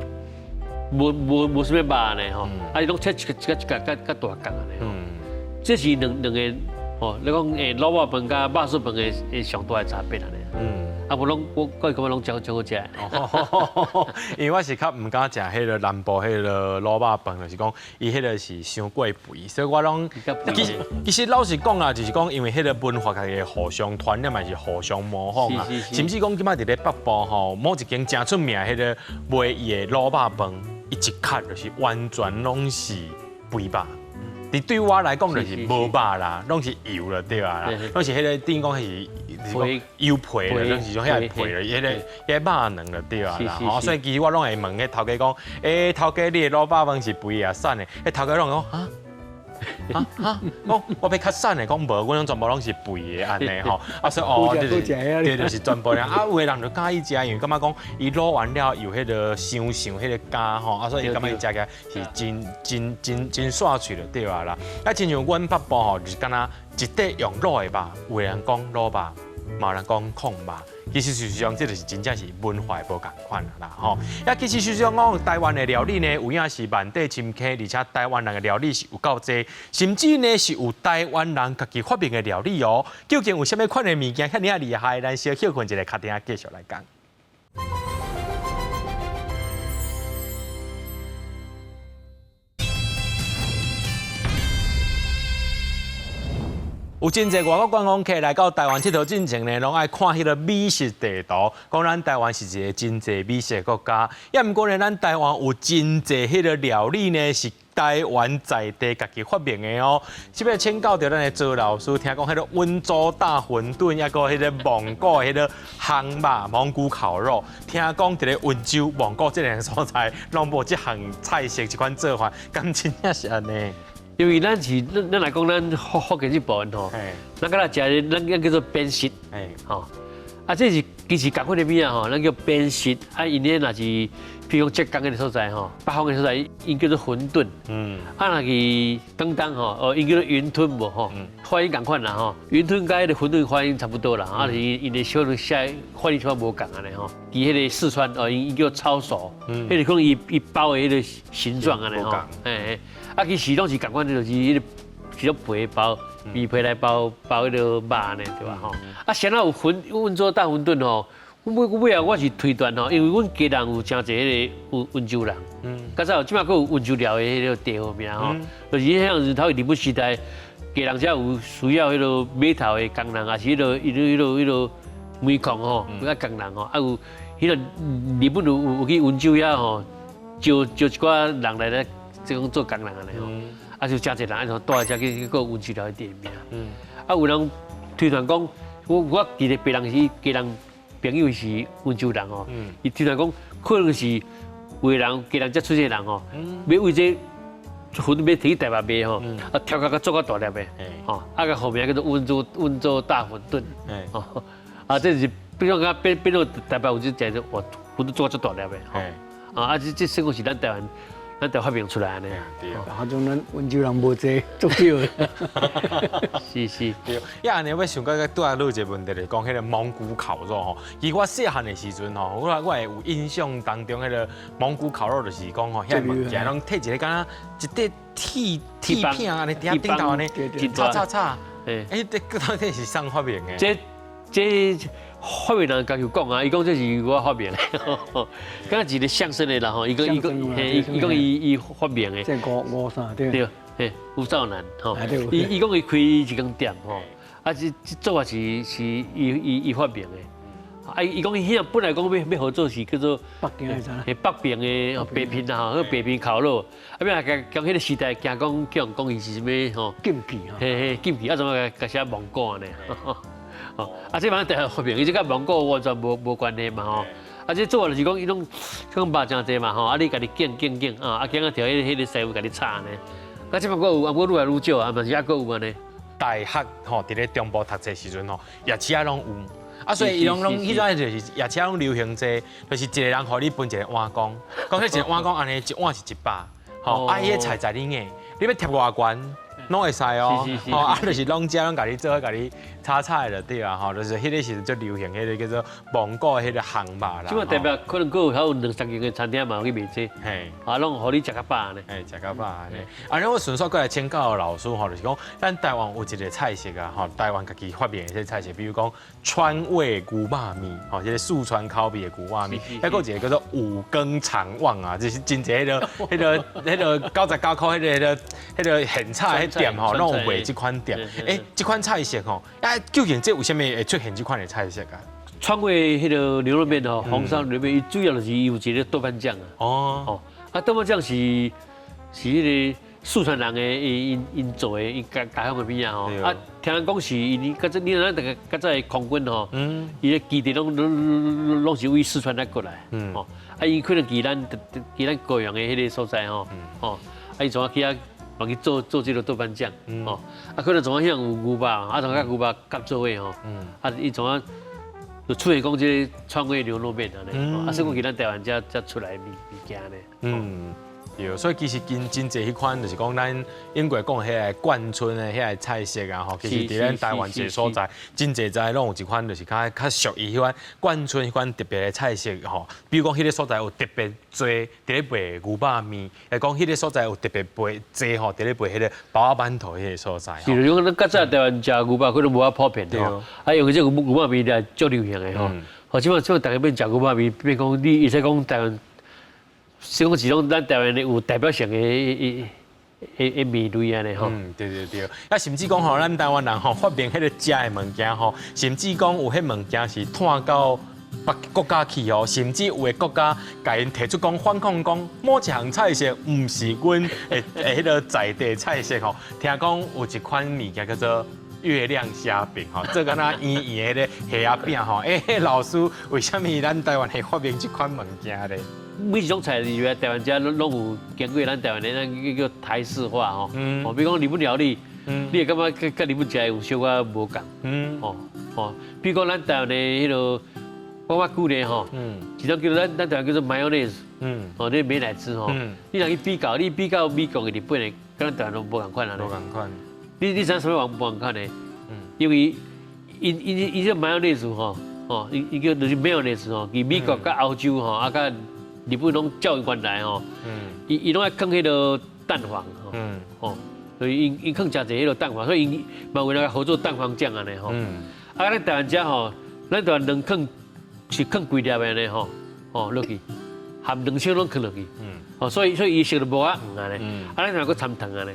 無啥物肉按呢吼，啊伊攏切一個一個一個較較大角按呢吼。這是兩個吼，你講滷肉飯佮肉臊飯的上大的差別按呢。啊，無攏我感覺攏真真好食。因為我是較毋敢食彼个南部彼个滷肉飯，就是講伊彼个是傷過肥，所以我攏其實老實講啊，就是講因為彼个文化家己互相傳染，嘛是互相模仿啊。甚至講這擺佇咧北部吼，某一間誠出名彼个賣伊的滷肉飯，伊一卡就是完全攏是肥肉。佇對我來講就是無肉啦，攏是油了對啊啦，攏是彼个等於講是油皮啦，攏是種彼个皮啦，彼個肉卵就對啊啦。吼，所以其實我攏會問彼頭家講，欸，頭家你的滷肉飯是肥抑瘦的？彼頭家攏講啊，啊啊，讲我欲較瘦的，講無，阮攏全部攏是肥的按呢吼。啊所以哦，對對，就是全部咧。啊，有的人就佮意食，因為感覺講伊滷完了有彼个香香彼个痂吼，啊所以伊感覺伊食起來是真真真真煞喙就對啊啦。啊，親像阮北部吼，就是敢若一塊用滷的肉，有的人講滷肉，嘛有人講炕肉。其實事實上，這就是真正是文化無仝款啦吼。啊，其實事實上講，台灣的料理呢，有影是萬底深坑，而且台灣人的料理是有夠濟，甚至呢是有台灣人家己發明的料理哦。究竟有啥物款的物件遐爾仔厲害？咱小歇睏一下，較等繼續來講。有真濟外國觀光客來到台灣𨑨迌進前呢，攏愛看彼个美食地圖，講咱台灣是一个真濟美食的國家。也毋過呢，咱台灣有真濟彼个料理呢，是台灣在地家己發明的哦。這擺請教著咱的周老師，聽講彼个溫州大餛飩，抑閣彼个蒙古彼个烘肉、蒙古烤肉，聽講佇咧溫州、蒙古這兩个所在，攏無這項菜式、這款做法，敢真正是按呢？因為咱是咱咱來講，咱福福建這部分吼，咱敢若食咱咱叫做扁食，吼，啊，這是其實仝款的物仔吼，咱叫扁食。啊，𪜶咧若是，比如講浙江的所在吼，北方的所在，𪜶叫做餛飩。啊，若去廣東吼，哦，𪜶叫做雲吞無吼，發音仝款啦吼，雲吞佮彼个餛飩發音差不多啦，啊，是𪜶的小可寫發音小可無仝按呢吼。佇彼个四川哦，𪜶叫抄手，彼个可能伊伊包的彼个形狀按呢吼，嘿。啊，其實攏是仝款，就是彼个是種皮包米皮來包包彼个肉呢，對吧？吼。啊，啥人有餛溫州大餛飩吼？阮尾尾後我是推斷吼，因為阮家人有誠濟彼个溫溫州人，較早這擺閣有溫州料的彼个地號名吼，就是彼樣子頭日本時代，家人才有需要彼个碼頭的工人，抑是彼个彼个彼个彼个煤礦吼，較工人吼，啊有彼个日本有有去溫州遐吼，招招一寡人來咧。這講做工人按呢吼，啊就誠濟人愛從帶遮去去閣溫州料的店名。啊有人推斷講，我我記得別人是家人朋友是溫州人吼，伊推斷講可能是有的人家人遮出世人吼，欲為這餛飩欲提去台北賣吼，啊挑甲做較大粒的，吼，啊共號名叫做溫州溫州大餛飩，吼，啊這是變做講變變做台北有這食做哇餛飩做較大粒的，吼，啊這這算講是咱台灣。咱就發明出來按呢。對啊，啊種咱溫州人無濟，足少的。是是。對，啊，按呢我想閣拄仔落一个問題，就是講彼个蒙古烤肉吼。其實我細漢的時陣吼，我我會有印象當中，彼个蒙古烤肉就是講吼，遐个物件攏提一个敢若一塊鐵鐵片按呢，佇遐頂頭按呢，炒炒炒。欸，這到底是啥發明的？這這發明人家己講啊，伊講這是我發明的，敢若一个相聲的啦吼，伊講伊講，嘿，伊講伊伊發明的。這吳吳啥對？對，嘿，吳兆南吼，伊伊講伊開一間店吼，啊，這這做法是是伊伊伊發明的，啊，伊講伊遐本來講欲欲合作是叫做北京的啥？嘿，北平的白平啦吼，彼白平烤肉，啊，欲共講彼个時代驚講叫人講伊是啥物吼？禁忌吼。嘿嘿，禁忌啊，怎麼共寫蒙古按呢？哦，啊，這嘛台發明，伊這佮蒙古完全無無關係嘛吼。啊，這做法就是講，伊攏講肉誠濟嘛吼，啊，你家己揀揀揀啊，啊，揀啊調彼彼个師傅共你炒呢。啊，這擺閣有，啊，毋過愈來愈少啊，嘛是猶閣有按呢。大學吼，佇咧中部讀冊時陣吼，夜市仔攏有，啊，所以伊攏攏彼陣就是夜市仔攏流行這，就是一个人予你分一个碗公，講彼一个碗公按呢一碗是一百，吼，啊，彼个菜在恁的，你欲疊偌懸？攏會使哦，吼啊，就是攏食攏共你做伙共你炒菜就對啊，吼，就是彼个時陣足流行彼个叫做蒙古彼个烘肉啦。這擺台北可能閣有還有兩三間的餐廳嘛，有去賣這，嘿，啊，攏予你食較飽按呢。嘿，食較飽按呢。啊，我順續閣來請教老師吼，就是講咱台灣有一个菜色啊，吼，台灣家己發明的這个菜色，比如講川味牛肉麵，吼，這个四川口味的牛肉麵，還閣有一个叫做五更腸旺啊，就是真濟彼个、彼个、彼个99箍彼个、彼个、彼个現炒彼店吼，攏有賣這款店。欸，這款菜色吼，啊，究竟這為啥物會出現這款的菜色啊？川味彼个牛肉麵吼，紅燒牛肉麵，伊主要就是伊有一个豆瓣醬啊。哦。哦，啊，豆瓣醬是是彼个四川人的𪜶𪜶𪜶做的，𪜶家家鄉的物仔吼。啊，聽人講是因為較早，你若咱逐个較早的空軍吼，伊的基地攏攏攏是為四川來過來。哦，啊，伊可能佇咱佇咱高雄的彼个所在吼，哦，啊，伊從去遐。嘛去做做這个豆瓣酱，哦，啊可能總啊遐有牛肉，啊總佮牛肉夾做伙吼，啊伊總啊就出現講這个創味牛肉麵按呢，啊所以講其咱台灣才才出來物件呢。對，所以其實真真濟彼款，就是講咱英國講彼个冠春的彼个菜色啊，吼，其實佇咱台灣一个所在，真濟在攏有一款，就是較較屬於彼款冠春彼款特別的菜色吼。比如講，彼个所在有特別濟佇咧賣牛肉麵，會講彼个所在有特別賣濟吼，佇咧賣彼个包仔饅頭彼个所在。是，因為咱較早台灣食牛肉可能無遐普遍吼，啊，因為這个牛肉麵咧足流行的吼。好，這擺這擺逐家變食牛肉麵，變講你會使講台灣。是講是講咱台灣的有代表性的的麵類按呢吼。嗯，對對對。啊，甚至講吼，咱台灣人吼發明彼个食的物件吼，甚至講有彼物件是湠到別國家去哦，甚至有的國家共𪜶提出講反抗講，某一項菜色毋是阮的彼个在地菜色吼。聽講有一款物件叫做月亮蝦餅吼，做敢若圓圓的蝦仔餅吼。欸，老師，為啥物咱台灣會發明這款物件咧？每一種菜入來台灣遮攏攏有經過咱台灣的咱叫台式化吼。哦，比如講日本料理，你會感覺佮日本食的有小可無仝。哦哦，比如講咱台灣的彼个，我舉例吼，一種叫做咱台灣叫做 mayonnaise，哦，那美乃滋吼，你若去比較，你比較美國的、日本的，佮咱台灣攏無仝款啊。無仝款。你知影啥物無仝款呢？因為𪜶𪜶𪜶這 mayonnaise 吼，哦，伊伊叫就是 mayonnaise 吼，佇美國佮歐洲吼，啊佮日本攏照原來吼，伊伊攏愛囥彼个蛋黃吼，哦，所以𪜶𪜶囥誠濟彼个蛋黃，所以𪜶嘛有那個合作蛋黃醬按呢吼。啊，咱台灣遮吼，咱台灣卵囥是囥規粒的呢吼，哦落去，含卵鞘攏囥落去，哦，所以所以伊色就無遐黃按呢，啊，咱台灣閣摻糖按呢，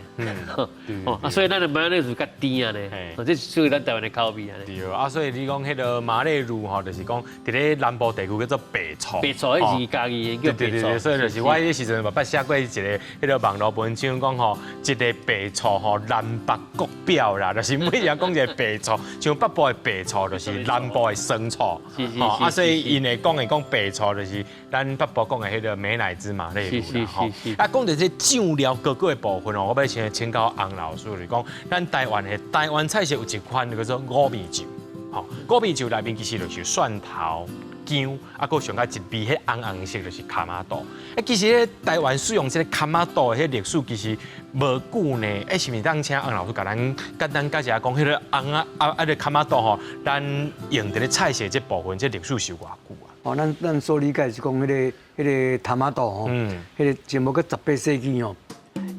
哦，啊，所以咱的馬來是較甜按呢，哦，這是屬於咱台灣的口味按呢。對，啊，所以你講彼个馬來滷吼，就是講佇咧南部地區叫做白醋。白醋，彼是家己的叫白醋。對對對，所以就是我彼時陣嘛捌寫過一个彼个網路文章，講吼，一个白醋吼，南北各表啦，就是每人講一个白醋，像北部的白醋就是南部的酸醋，啊，所以𪜶會講會講白醋就是咱北部講的彼个美乃滋馬來滷啦吼。啊，講著這醬料各個的部分哦，我欲先請教洪老師，就是講咱台灣的台灣菜色有一款叫做五味醬，吼，五味醬內面其實就是蒜頭、薑，啊，閣上較一味彼紅紅色就是跤瑪肚。啊，其實咧台灣使用這个跤瑪肚的彼歷史其實無久呢。欸，是毋是當請洪老師共咱簡單解釋下講，彼个紅啊啊啊个跤瑪肚吼，咱用佇咧菜色這部分，這歷史是有偌久啊？哦，咱咱所理解是講彼个跤瑪肚吼，彼个前無閣18世紀吼，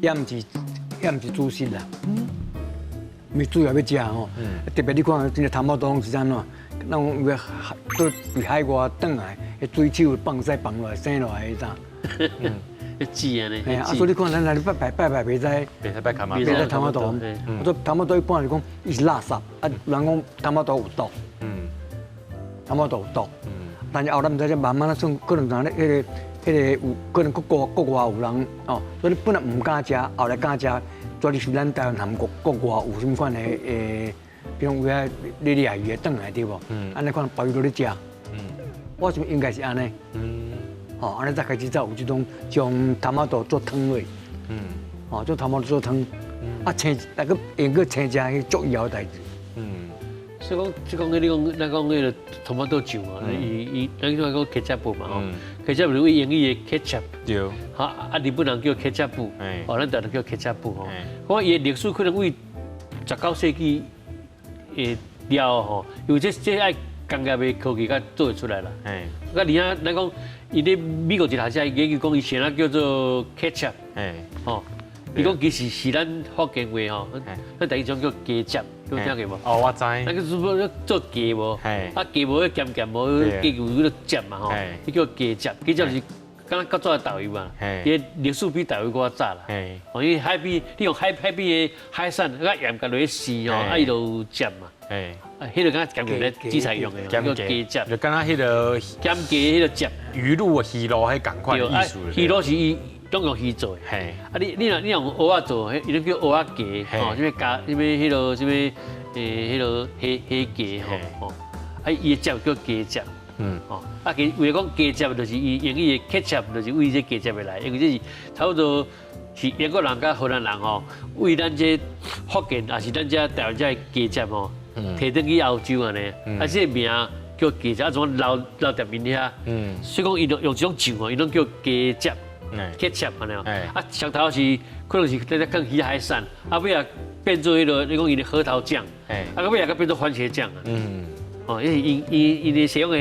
也毋是主食啦，毋是主要欲食吼。特別你看，這个跤瑪肚攏是按怎？咱講為對佇海外轉來，彼水手放屎放落來生落來彼啥？籽按呢。嘿啊，所以你看咱來拜拜拜拜，袂使袂使拜跤瑪，袂使跤瑪肚。我說跤瑪肚一般來講，伊是垃圾，啊，人講跤瑪肚有毒。跤瑪肚有毒。但是後來毋知這慢慢仔算，可能怎咧？彼个有可能國國外有人哦，所以本來毋敢食，後來敢食，主要是咱台灣和國國外有啥物款的誒，比如講有遐咧掠魚的轉來對無？按呢款鮑魚落咧食。我想應該是按呢。吼，按呢才開始才有這種將跤瑪肚做湯落。哦，做跤瑪肚做湯，啊青，啊閣用閣青食，彼足枵的代誌。所以講，即講你講，咱講彼个 tomato 醬嘛，伊伊咱講講 ketchup 嘛吼，ketchup 是為英語的 ketchup，哈啊日本人叫 ketchup，哦，咱台灣叫 ketchup 吼。我伊的歷史可能為19世紀的了吼，因為這這愛工業的科技才做會出來啦。啊，而且咱講，伊咧美國一個學者研究講，伊啥叫做 ketchup，吼，伊講其實是咱福建話吼，咱台語種叫雞汁。有聽過無？哦，我知。那個是做雞無？啊，雞無彼鹹鹹無，雞有彼个汁嘛吼，彼叫雞汁。雞汁是敢若較早的豆油嘛，伊的歷史比豆油閣較早啦。哦，因為海邊，你用海海邊的海產，佮鹽共落去試吼，啊，伊就有汁嘛。啊，彼个敢若鹹鹹咧煮菜用的，叫雞汁。就敢若彼个鹹雞彼个汁。魚露、魚露彼仝款意思。魚露是伊攏用魚做的。啊，你你若你用蚵仔做，彼伊攏叫蚵仔雞，吼，啥物加啥物彼个啥物欸，彼个蝦蝦雞吼，吼，啊，伊的汁叫雞汁，吼，啊，其為講雞汁就是伊英語的 ketchup，就是為這雞汁的來，因為這是差不多是英國人佮荷蘭人吼，為咱這福建，也是咱這台灣這雞汁吼，提轉去歐洲按呢，啊，這個名叫雞汁，啊，怎留留佇𪜶遐？所以講，伊用這種醬哦，伊攏叫雞汁、ketchup 按呢。啊，上頭是可能是在咧放魚海產，啊，尾仔變做彼個你講伊的核桃醬，啊，尾仔閣變做番茄醬啊。哦，因為𪜶𪜶𪜶的使用的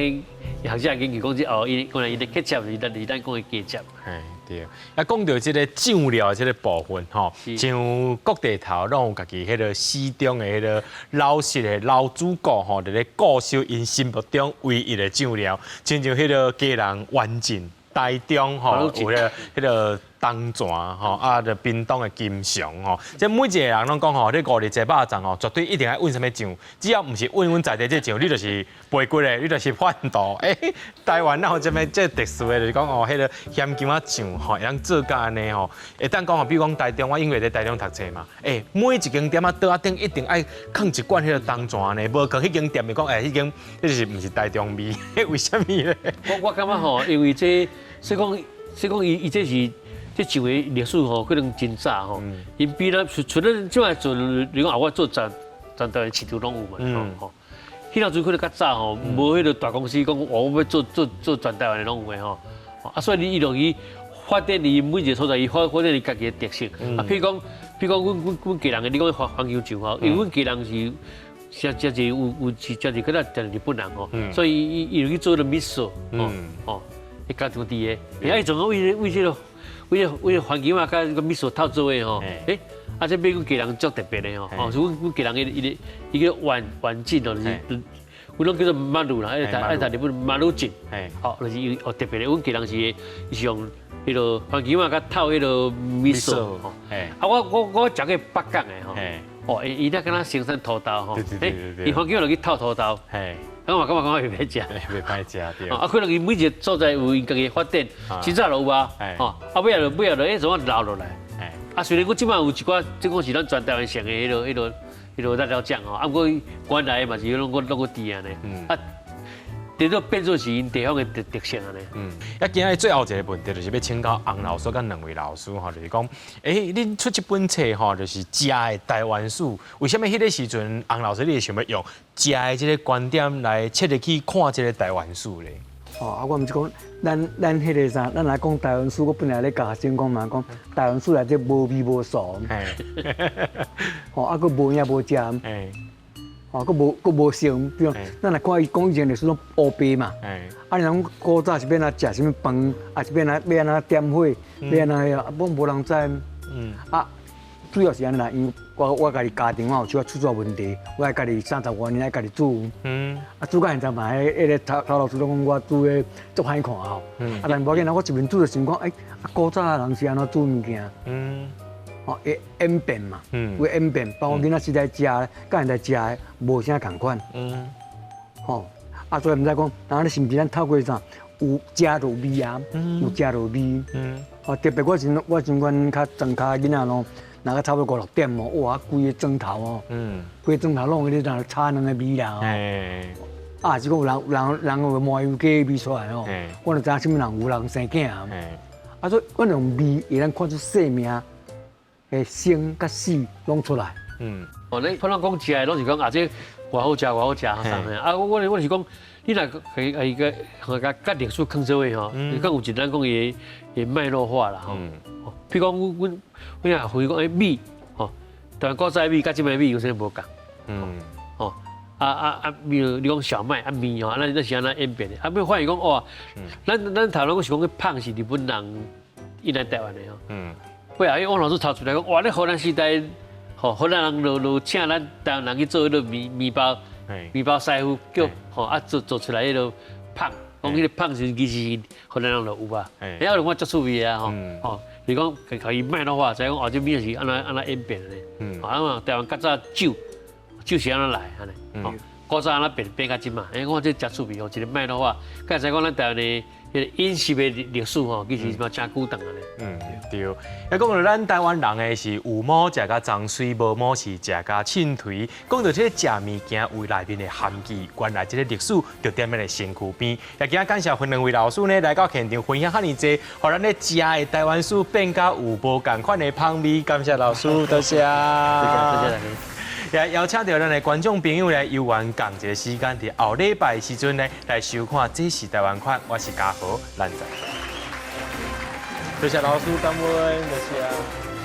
學者研究講這哦，伊原來伊的 ketchup 是咱講的雞汁。嘿，對。啊，講著這個醬料這個部分吼，像各地頭攏有家己彼個死忠的彼個老實的老主顧吼，佇咧固守𪜶心目中唯一的醬料，親像彼個基隆員鎮、台中吼，有彼個東泉吼，啊，就屏東的金祥吼，這每一個人攏講吼，你五日這肉粽吼，絕對一定愛揾啥物醬，只要毋是揾阮在地這醬，你就是背骨的，你就是叛徒。欸，台灣哪有這麼這特殊的，就是講哦，彼個鹹薑仔醬吼，會當做甲按呢吼，會當講吼，比如講台中，我因為佇台中讀冊嘛，欸，每一間店仔桌仔頂一定愛囥一罐彼個東泉呢，無囥彼間店就講，欸，彼間彼就是毋是台中味，為啥物咧？我感覺吼，因為這所以講伊伊這是。這醬的歷史吼，可能真早吼，𪜶比咱除除了這擺做，你講啊，我做全全台灣市場攏有嘛，吼。彼當陣可能較早吼，無彼個大公司講，我欲做做做全台灣的攏有的吼。啊，所以你伊就去發展伊每一個所在，伊發發展伊家己的特色。啊，譬如講，阮基隆的，你講番番茄醬吼，因為阮基隆是誠誠濟有有是誠濟可能誠日本人吼，所以伊伊伊就去做了 miso，哦哦，伊家庭佇的，啊，伊總講為為這個。為了環境嘛，佮個味噌透做的吼，欸，啊，這比阮基隆足特別的吼，哦，是阮阮基隆的伊個伊個環環境哦，就是阮攏叫做馬路啦，愛愛台日本馬路醬，哦，就是伊哦特別的，阮基隆是伊是用彼個番茄仔佮透彼個味噌，吼，啊，我食過北港的吼，哦，伊伊那敢若生產土豆吼，欸，伊番茄仔就去透土豆。我嘛感覺感覺袂歹食，袂歹食對。啊，可能伊每一個所在有𪜶家己發展，真早就有啊，吼，啊尾仔就尾仔就欸怎啊留落來？啊，雖然講這擺有一寡，這講是咱全台灣上的彼個辣椒醬吼，啊，毋過原來嘛是攏閣攏閣佇按呢，啊，變做變做是𪜶地方的特特色按呢。嗯，啊，今日最後一個問題就是欲請教洪老師佮兩位老師吼，就是講，欸，恁出這本冊吼，就是食的台灣史，為啥物彼個時陣洪老師你會想欲用食的這個觀點來切入去看這個台灣史咧？哦，啊，我毋是講，咱咱彼個啥，咱來講台灣史，我本來咧共學生講嘛，講台灣史內底無味無素，吼，啊，閣無影無食。哦，閣無閣無性，比如咱來看伊講以前歷史攏烏白嘛，啊，你講古早是欲按怎食啥物飯，啊是欲按怎欲按怎點火，欲按怎彼，啊，攏無人知。啊，主要是按呢啦，因為我我家己家庭我有小可出煞問題，我愛家己三十外年愛家己煮。啊，煮到現在嘛，彼個頭頭老師攏講我煮的足歹看吼。啊，但無要緊啊，我一面煮就想講，欸，啊，古早的人是按怎煮物件？哦，會演變嘛，會演變，包括囡仔時代食的，佮現在食的無啥仝款。吼，啊，所以毋知講，然後你是毋是咱透過啥，有食就有味啊，有食就有味。哦，特別我時我時陣較莊跤囡仔咯，若個差不多五六點哦，哇，規个磚頭哦，規個磚頭攏咧咧炒卵的味啦。啊，是講有人人人有麻油雞味出來哦，我就知影啥物人有人生囝啊。啊，所以阮用味會當看出生命的生佮死攏出來。哦，你普通講食的攏是講啊，這偌好食，偌好食，啥物啊？我我是講，你若係係個佮佮歷史囥做伙吼，你講有一咱講伊的脈絡化啦吼。譬如講，阮阮阮也回講，欸米吼，台灣古早米佮這擺米有啥無仝？吼，啊啊啊！比如你講小麥啊麵吼，咱咱是按怎演變的？啊，欲發現講哇，咱咱頭攏是講麭是日本人引來台灣的吼。尾仔王老師查出來講，哇！咧荷蘭時代，吼荷蘭人就請咱台灣人去做彼個麵麵包，麵包師傅叫吼啊做做出來彼個麭，講彼個麭是其實荷蘭人就有啊。哎，我感覺足趣味啊吼，吼，你講共伊脈絡化，知影講哦，這物是按怎按怎演變的。啊嘛，台灣較早酒，酒是按怎來按呢？吼，古早按怎變變到這馬？欸，我這誠趣味哦，一個脈絡化，才知講咱台灣的彼个飲食的歷史吼，其實嘛誠久長啊咧。嗯，對。啊，講到咱台灣人的是有毛食甲髒媠，無毛是食甲凊頹。講到這个食物件為內面的含義，原來這个歷史就佇咱的身軀邊。也今仔感謝分兩位老師呢來到現場分享遐爾濟，予咱咧食的台灣史變甲有無仝款的芳味。感謝老師，多謝。多謝大家。也邀請著咱的觀眾朋友來遊玩仝一个時間，佇後禮拜的時陣呢來收看《這是台灣款》，我是嘉豪，咱再會。多謝老師，感恩，多謝。